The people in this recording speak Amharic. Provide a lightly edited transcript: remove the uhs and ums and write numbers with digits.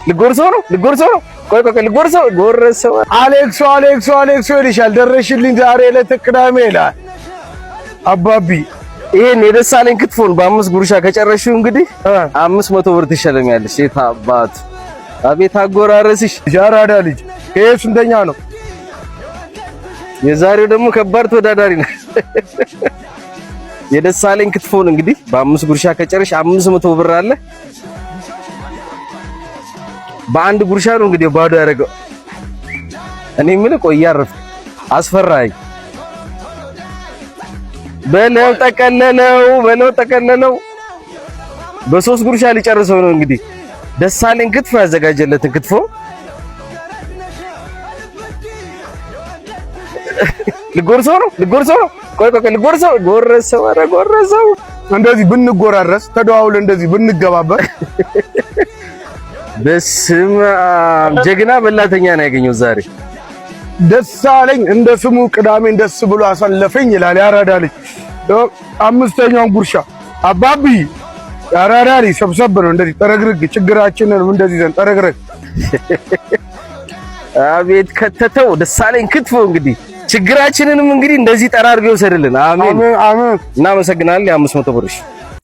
ልጎርሰው ነው፣ ልጎርሰው ነው። ቆይ ቆይ፣ ልጎርሰው፣ ጎረሰው። አሌክሶ አሌክሶ አሌክሶ ይልሻል። ደረሽልኝ ዛሬ ዕለት ቅዳሜ ይላል አባቢ። ይሄን የደሳለኝ ክትፎን በአምስት ጉርሻ ከጨረሽው እንግዲህ 500 ብር ትሸለሚያለሽ። የት አባቱ፣ አቤት አጎራረስሽ! የአራዳ ልጅ ይሄ ስንተኛ ነው? የዛሬው ደግሞ ከባድ ተወዳዳሪ ነው። የደሳለኝ ክትፎን እንግዲህ በአምስት ጉርሻ ከጨረሽ 500 ብር አለ። በአንድ ጉርሻ ነው እንግዲህ ባዶ ያደረገው። እኔ የምልህ ቆይ እያረፍክ አስፈራኝ። በለው ጠቀለለው፣ በለው ጠቀለለው። በሶስት ጉርሻ ሊጨርሰው ነው እንግዲህ ደሳለኝ ክትፎ ያዘጋጀለትን ክትፎ። ልጎርሰው ነው፣ ልጎርሰው ነው። ቆይ ቆይ፣ ልጎርሰው፣ ጎረሰው፣ ኧረ ጎረሰው። እንደዚህ ብንጎራረስ፣ ተደዋውለን እንደዚህ ብንገባበር። በስመ አብ፣ ጀግና በላተኛ ነው ያገኘው ዛሬ። ደስ አለኝ እንደ ስሙ ቅዳሜን ደስ ብሎ አሳለፈኝ ይላል ያራዳ ልጅ። አምስተኛውን ጉርሻ አባቢ። ያራዳ ልጅ ሰብሰብ ነው እንደዚህ ጠረግርግ፣ ችግራችንን እንደዚህ ዘን ጠረግረግ። አቤት ከተተው ደሳለኝ ክትፎ። እንግዲህ ችግራችንንም እንግዲህ እንደዚህ ጠራርገው ይውሰድልን። አሜን። አሜን አሜን። እናመሰግናለን። የ500 ብር።